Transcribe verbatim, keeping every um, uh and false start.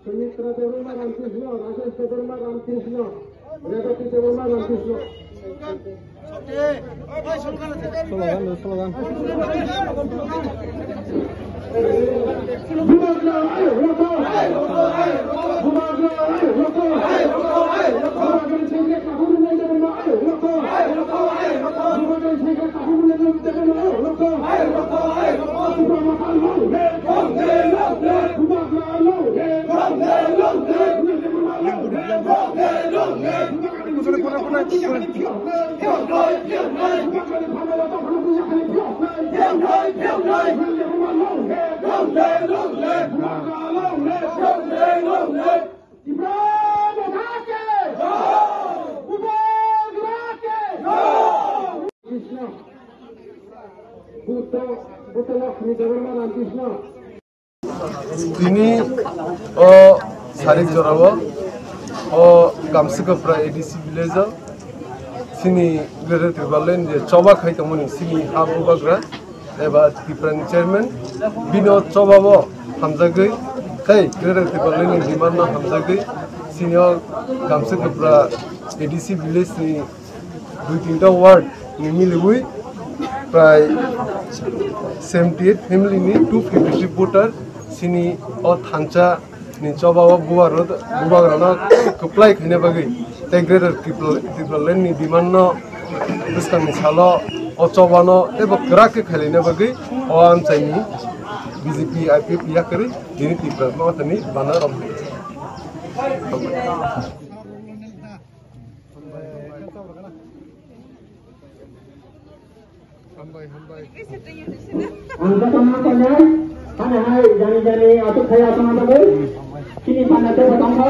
Sumitra Debbarma Ramkrishna, Rajesh Debbarma Ramkrishna, Rebati Debbarma Ramkrishna. Slogan, slogan. Tini o sarik jorao o Gamsukapra A D C village o chini Greater Tipraland je choba khai tongmani chini ha bubagra eba Tiprani chairman bino choba o hamjagwi tei Greater Tipraland ni demand no hamjagwi chini o Gamsukapra A D C village ni dui tinta ward ni miliwi prai seventy eight family ni two fifty three voter chini o thansa ni choba o bubar bubagra no kwplai khaina bagwi tei Greater Tipraland ni demand no bwskang ni salo o choba no teibo kwrak khe khailaina bagwi o amchai ni B J P I P F yakarwi tini Tipra Motha ni bana rok. Hambai, hambai. Ang kata ma panjang, hana hai, jani jani, atuk kaya sama tabai. Sini panjang tu batang ko,